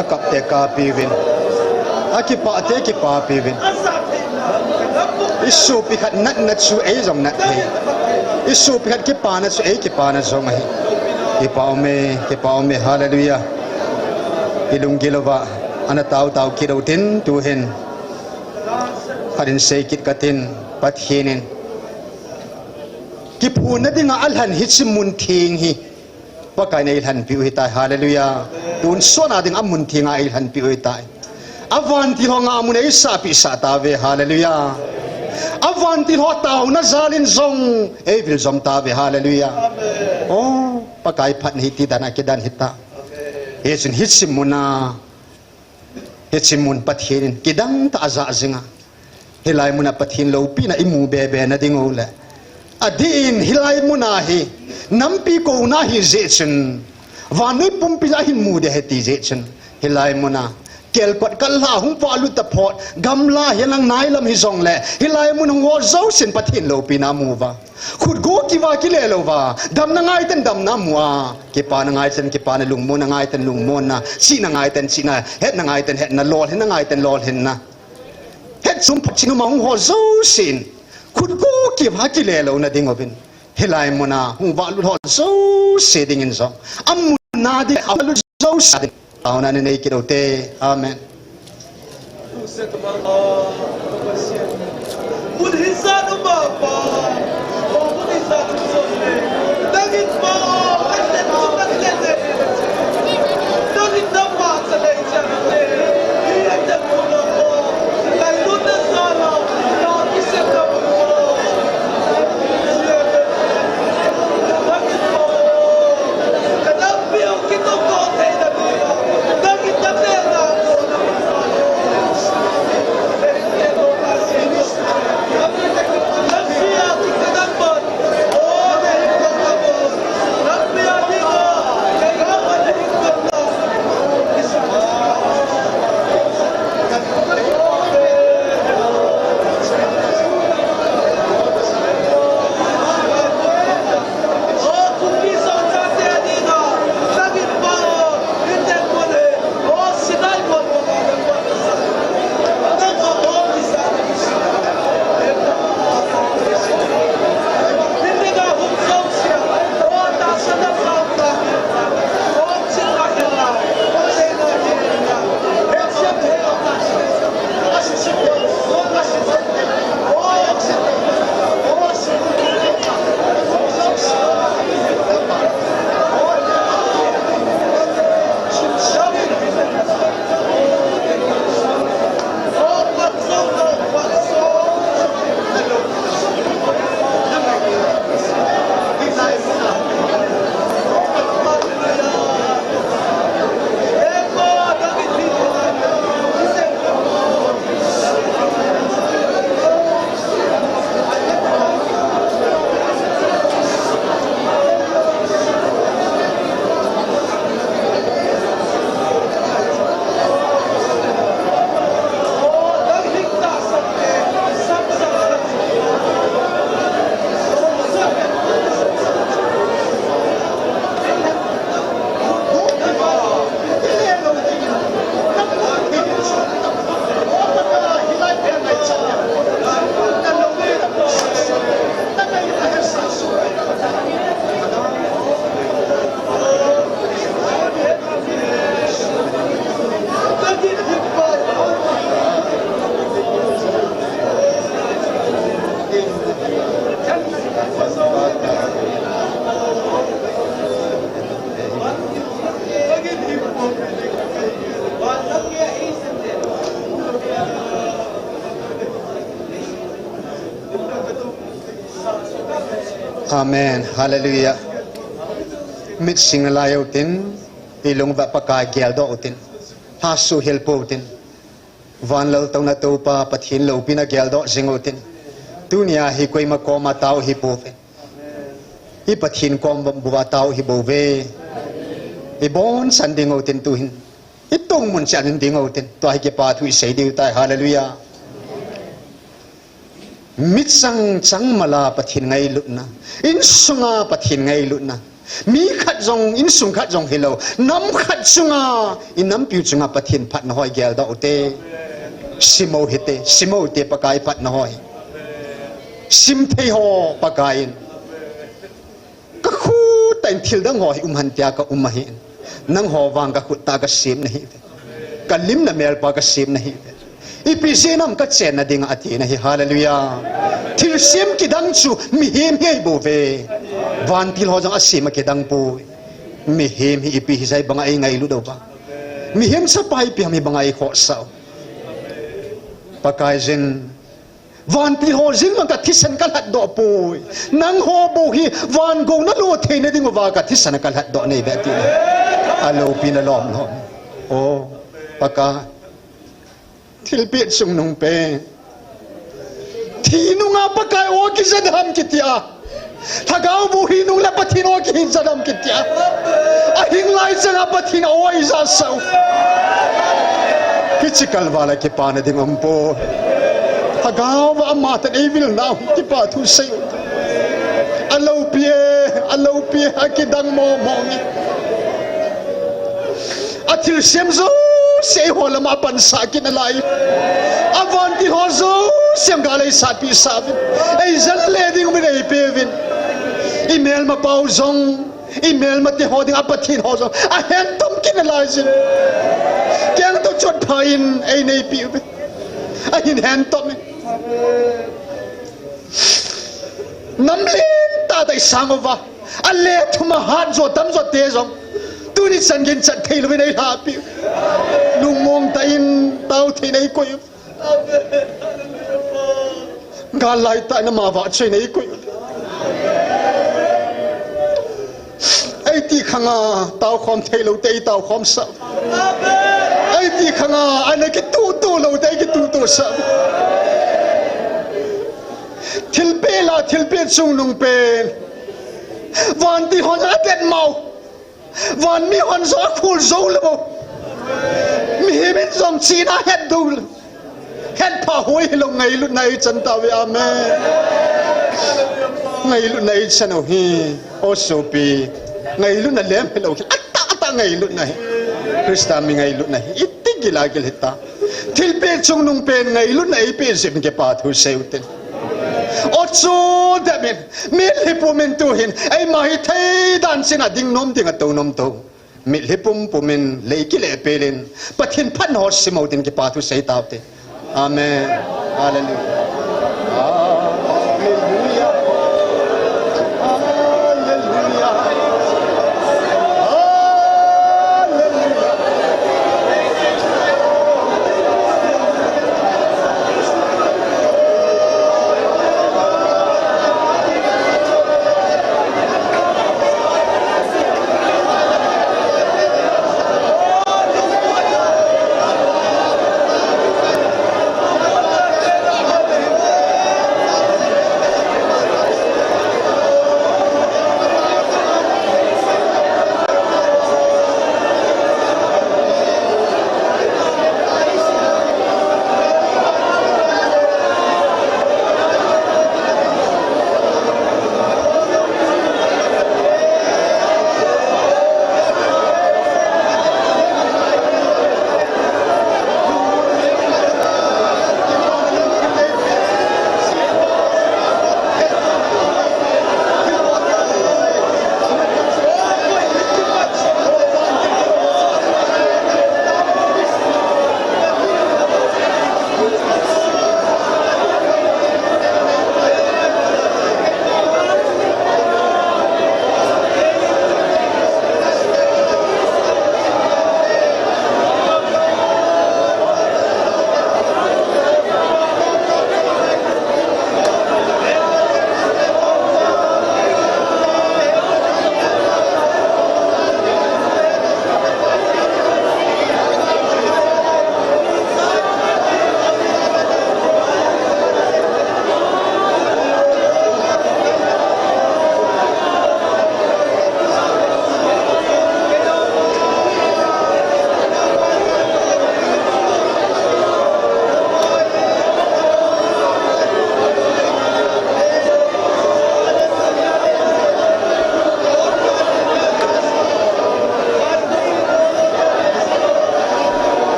Akapte kapiuvin. Akipahte kipapiuvin. Isopi khat natna chu ei jong nat thei. Isopi khat kipana chu ei kipana jong ahi. Kipa ume, kipa ume. Hallelujah. Ilunggil uva ana taotao kit utin tuhin. Khat in sei kit katin, Pathen in kiphonna dinga alhan hiche mun theng hi Pakai in eilhanpi u ahitai. Hallelujah. Tun sona dinga mun thenga eilhanpi u ahitai. Avantil ho ngahmun eisahpi sah tauve. Hallelujah. Avantil ho taona jalin jong eivil jom tauve. Hallelujah. O, Pakai phatna hi tidan a kidan hita. Hichun hiche muna Hiche mun Pathen in kidang tah a ajah jinga, hilai muna Pathen loupina imu bebe na ding uleh, adih in hilai muna hi nampi kouna ahi jeh chun, vannoi pumpi a hin mu ding ahi ti jeh chun, hilai muna kelkot kalha hung vahlut taphot, gamla hilang nailam hijongleh, hilai mun hung ho jousen Pathen loupina amu uva. Khut go kiva kile louva, damna ngaiten damna amu a, kipana ngaiten kipana, lungmonna ngaiten lungmonna, chihna ngaiten chihna, hetna ngaiten hetna, lolhinna ngaiten lolhinna. Hetchum phatchum a hung ho jousen, khut go kiva kile louna ding uvin, hilai muna hung vahlut ho jouse dingin jong, amunna ding, avahlut jouse ding. Taona nei kit ute. Amen. Amen. Hallelujah. Mit sing lai utin, ilung uva Pakai geldoh utin, lhasuh hel pou tin. Van lal touna Toupa Pathen loupina geldoh jing utin. Tunia hi koima koma tao hi pouve. I Pathen kom bou a tao hi bouve. Ibonsan ding utin tuhin. Itong mun chan ding utin. Tua hi kipa thu isei diu tai. Hallelujah. Michang chang mala Pathen ngailutna, insunga Pathen ngailutna, Mi khat jong, insung khat jong hilou, nam khat chunga, i nampiu chunga Pathen phatna ho i geldoh u te. Simmo hite, simmo te Pakai phatna ho. Simthei ho Pakai in. Ka khut tah in thil dang ho hi um hen tia ka um ahi. Nangho vang ka khut tah ka sem nahi. Ka lim na melpa ka sem nahi. Ipi jeh ham ka chenna ding a ati nahi. Hallelujah. Thilsem kidang chu mihem hi ahi bou ve. Vantil ho jong asem a kidang poi. Mihem hi ipi hijeh banga eingailut u va. Mihem chapa hi ipi ham hibanga eikhohsah u. Pakaiyin Vantil ho jeng vang ka thisan ka lhatdoh poi. Nangho bou hi van gou na lo theina diuva ka thisan ka lhatdoh nahi ve ati. Alopi na lom lom. O, Pakai. Thilpeh chungnung pen. Thi nunga Pakai o kija dem kitia. Lhagao bou hi nung le Pathen o kija dem kitia. Ahing lai changa Pathen o ija sau. Hiche kalval a kipana ding um poi. Lhagao va ama tan eivil nau kipa thu sei u. Alopi e, alopi e, akidang momo nge. Athilsem jouse eiho lama apansah kit nalai. Avantil ho jouse gal eisatpi sah uvin. Eijal le ding uvin eipeuvin. Imelmapau jong, imelmate ho dinga Pathen ho jong ahentom kit nalaiyin. Kengto chotpha in eineipi uvin. Ahin hentom in. Nam lentah tah isang uva. Ale thum a hat jo tam jo te jong. Tuni chan ginchat theilouvin eilhapi. Lungmong tah in tao thei in eikoi. Gal lai tah in ama vahchoi in eikoi. Eiti khanga taokhom theilou te eitaokhom sah. Eiti khanga ana kituhtuh lou te eikituhtuh sah. Thilpeh la, thilpeh chungnung pen. Vantil hon adet mau. Van mi hon jong akhol jou lou. Mihem in jong chihna het jou lou. Hetphah hoi hilou ngailutna eichan tauve. Amen. Ngailutna eichan u hi. O sopi. Ngailutna lem hilou hi. Atah atah ngailutna hi. Christa mi ngailutna hi. Iti gila gil hita. Thilpeh chungnung pen ngailutna eipeh jeh in kipa thu sei utin. O chu dem in. Mitlhi pumin tuhin, eima hithei dan china ding nom ding atou nom tou. Mitlhi pumpum in lei kile pelin, Pathen phatna ho simmo tin kipa thu sei taute. Amen. Hallelujah. Hallelujah. Hallelujah. Hallelujah.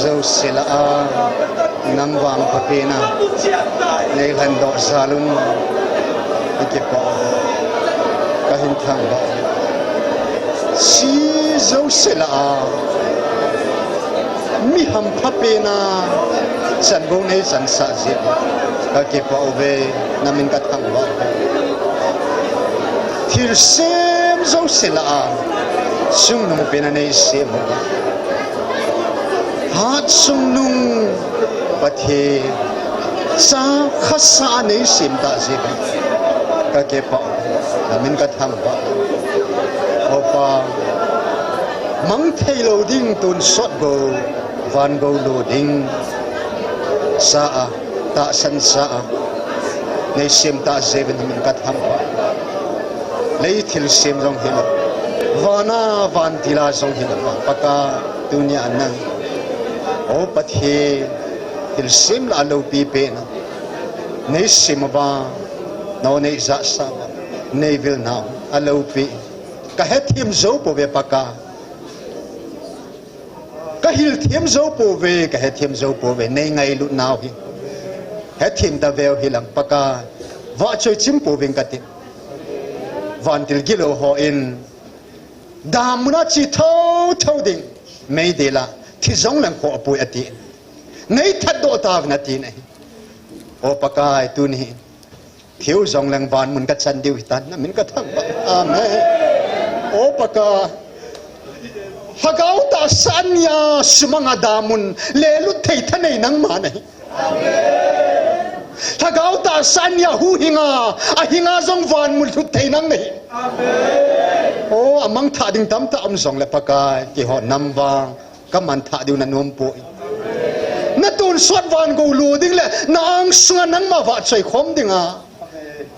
Jouse lah a, nang vang phapen a nei lhendoh jal un, kakipah, kahin thangvah. Hiche jouse lah a, mi hampha pen a chan bou nei chansah jeh, kakipah uve, namin kathangvah uve. Thilsem jouse lah a, chungnung pen a nei sem uva, hatchungnung Pathen, cha khasa a nei sem tah jeh, kakipah uve, namin kathangvah. O Pa, mang thei lou ding tonsot gou, van gou lo ding cha a, tahsan cha a nei sem tah jeh uvin namin kathangvah. Lei thilsem jong hilou, van a vantil a jong hilou, Pakai, tunia nang, O Pathen, thilsem lah a loupi pen a nei sem uva, nangho nei jahsah uva, nei vil nau a loupi. Kahethem jou pouve Pakai. Kahilthem jou pouve, kahethem jou pouve, nei ngailut nau hi. Hethem taveu hilang Pakai. Vahchoi chim pouving kati. Vantil gilou hon, damun a che thotho ding, meidil a thi jong leng khoh apoi ati. Nei thatdoh tauvin ati nahi. O Pakai, tuni hi thiu jong leng vanmun kachan diu hitan, namin kathangvah. Amen. O Pakai, lhagao tahsa a nia sumang a damun lelut thei thanei nangma nahi. Lhagao tahsa a nia huhhing a, ahing a jong vanmun lhut thei nang nahi. O, amang thah ding tamtah um jongle Pakai, keiho nang vang kaman thah diu nanom poi. Natonsot van gou lo ding le na angsunga nangma vahchoi khom dinga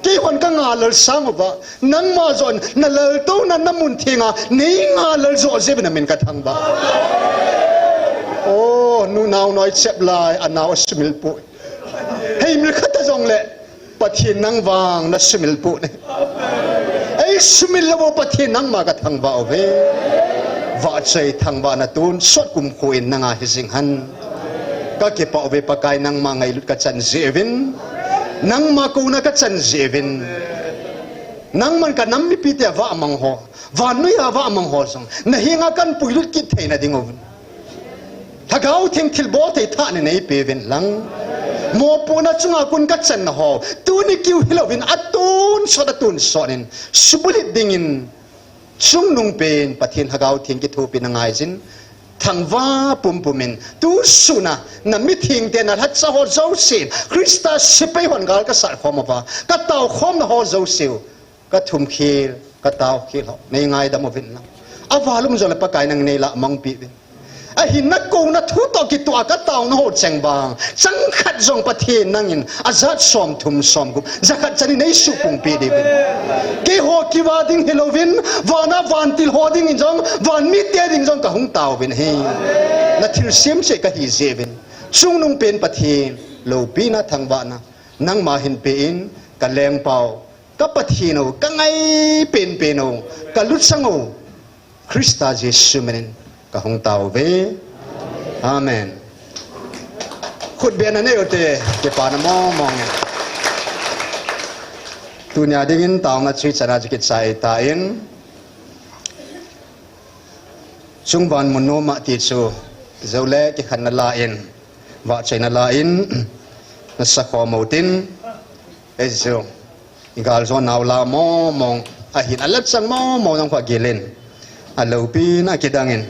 keihon kangalal sang uva, nangma jong nalaltouna namun thenga nei ngalal joh jeh uvin namin kathangvah. O, nunao noi chep lai, anao asumil poi. Heimil khat a jongle Pathen nang vang nasumil poi. Ei sumil lou Pathen nangma kathangvah uve. Vahchoi thangvahna tonsot kumkho in nanga hijing hen. Kakipah uve Pakai, nangma ngailut kachan jeh uvin, nangma kouna kachan jeh uvin. Nangman kanam mipite avahmang ho, vannoi a avahmang ho jong nahenga kahin puilut kit theina diuvin, Lhagao Theng thilbol thei thah nei neipeuvin lang. Mopohna chunga kon kachanna ho, tuni kiu hilouvin atonsot atonsot in subulhit dingin, chungnung pen Pathen Lhagao Theng kithopina ngaijin, thangvah pumpum in, tusun a namithengte nalhacha ho jousen, Christa sepai hon gal kasat khom uva, kataokhomna ho jouseu, kathumkhel, kataokhel ho nei ngaidam uvin lang. Aval um jongle Pakai nangin neilah mangpeh uvin. Ahin nakouna thu toh kitoh a kataona ho cheng vang, changkhat jong Pathen nangin ajat somthum somgup, jakhat chan in neisuhpung peh diuvin. Keiho kiva ding hilouvin, vana vantil ho dingin jong, vanmite ding jong kahung taovin ahi. Nathilsem cheh kahi jeh uvin, chungnung pen Pathen loupina thangvahna nangma hinpe in, kalengpau, ka Pathen o, kangai penpen o, kaluchang o, Christa Jesu minin kahung taove. Amen. Khutbehna nei ute, kipana mongmong e. Tunia dingin taona chu hichan a chu kichai tan, chungvan mun noma ti chu, joule kikhenna la in, vahchoina la in, nasakhom utin, eichu igaljo nau la mongmong ahin, alachang mongmong jong kho gilin, aloupina kidangin,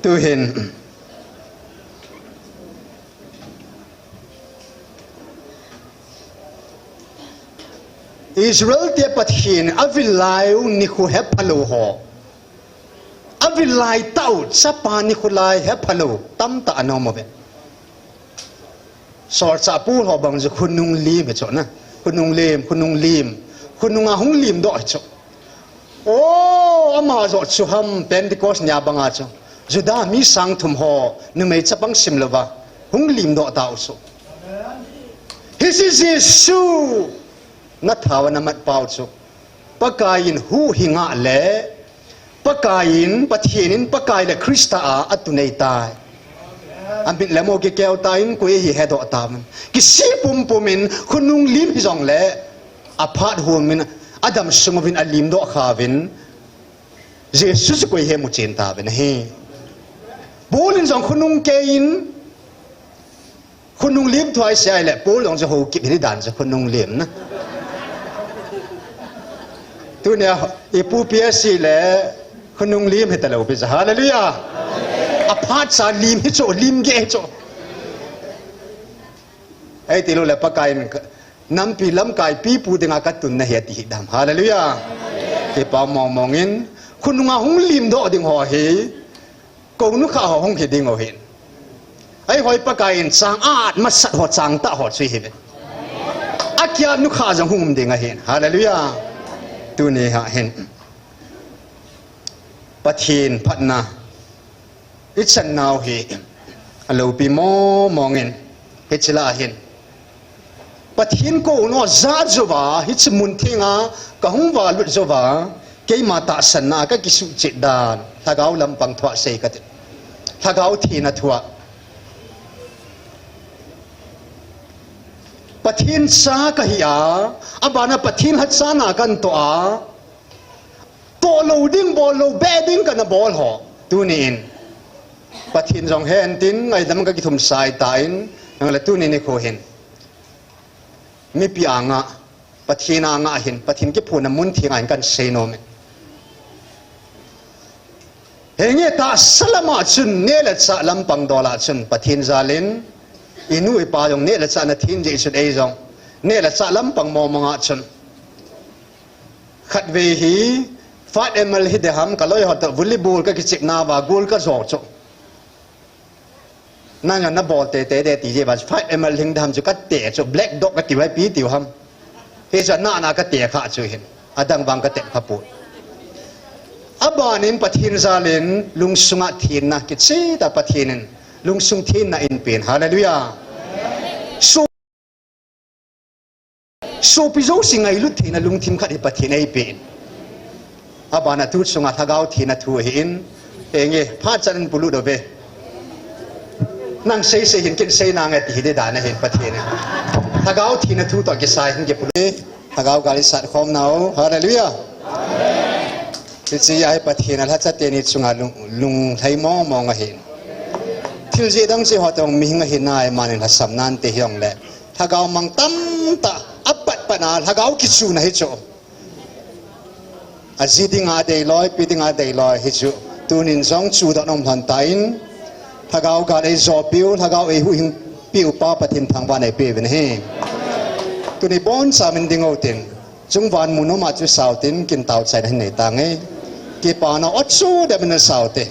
tuhin Israel te Pathen avil lai u nikho hephalou ho, avil lai tah u chapa nikho lai hephalou tamtah ana um uve. Solchah Paul ho bang chu khonung lim hichu na, khonung lim, khonung lim, khonunga hung limdoh hichu. O, ama joh chu ham Pentecost nia banga chu Juda mi sang thum ho numei chapang simlouva hung limdoh tau chu. Hiche Jesu nathao a namat pau chu Pakai in huhhing a le Pakai in, Pathen in, Pakai le Christa a, atun ahitai. Amit le mo kikeu tan, koi hi hedoh tauvin. Kisih pumpum in, khonung lim hijongle, aphat hom in, adam sung uvin alimdoh kha uvin, Jesu chu koi hi muchen tauvin ahi. Paul in jong khonung kei in, khonung lim thu asei le, Paul jong chu Haokip hi dan chu khonung lim na. Tunia, ipu P S C le, khonung lim hita lou pi chu. Hallelujah. Aphat cha lim hi chu, lim gei hi chu. Eiti lou le Pakai in, nampi lamkai pipu dinga katun nahi ati hi dam. Hallelujah. Kipa mong mong in, khonunga hung limdoh ding ho hi, kou nukha ho hung hi ding u hin. Ahi hoi Pakai in chang at masat ho chang tah ho chu hi ve. Akia nukha jong hung um ding ahin. Hallelujah. Tuni ha hin. Pathen phatna. Ichan nau hi. Alopi mong mong in. Hiche la hin. Pathen kou no ja jouva, hiche mun thenga, kahung valut jouva, keima tahsanna, kakisuhchet dan, lhagao lampang thua sei kati. Lhagao thina thua. Pathen cha kahi a, abana Pathen lhacha na kanto a, toh lou ding, bol lou, beh ding kana bol ho. Tuni in. Pathen jong hen tin, ngaidam kakithum sai tan, nang le tuni nikho hin. Mipi anga, Pathen anga hin, Pathen kiphuna mun thenga hin kan sei nom e. Henge tahsa lama chun, neh le chah lampang dola chun, Pathen jalin, inu ipa jong neh le chah nathin jeh chun ei jong, neh le chah lampang mong mong a chun. Khatvei hi, five M L hi deham, kaloi ho toh volleyball kakichep nauva, goal kajo chu. Nang jong nabol tei tei de ti jeh uva, five M L hing deham chu kate chu, black dog kati uva ipi tiu ham. Hichu ana ana kate kha chu hin. Adang vang kate kha poi. Aban in Pathen jalin lungsunga thenna kicheh tah Pathen in lungsung thenna eipen. Hallelujah. So Sopi jouse ngailut theina lungthim khat hi Pathen eipen. Abana tu chunga lhagao thina thu ahin. Henge, phat chan in polut uve. Nang sei sei hin ken sei nange ti hi ding dan ahin Pathen in. Lhagao thina thu toh kisai hin kipolut. Lhagao gal isat khom nau. Hallelujah. Hiche a hi Pathen a lhacha teni chunga lung, lunglhai mong mong ahin. Thil jeh dang jeh ho toh mihing ahi nai manin lhasam nante hijongle. Lhagao mang tamtah, apat pat a, lhagao kichuna hi chu. Aji dinga deiloi, pi dinga deiloi hi chu. Tunin jong chudoh nom lhon tan, lhagao gal eijopiu, lhagao eihuhhingpiu pa Pathen thangvahna eipeuvin ahi. Tuni boncha min ding utin, chungvang mun uma chu sao tin, kin taochaina hin nei tange. Kipana o chu debin sao te.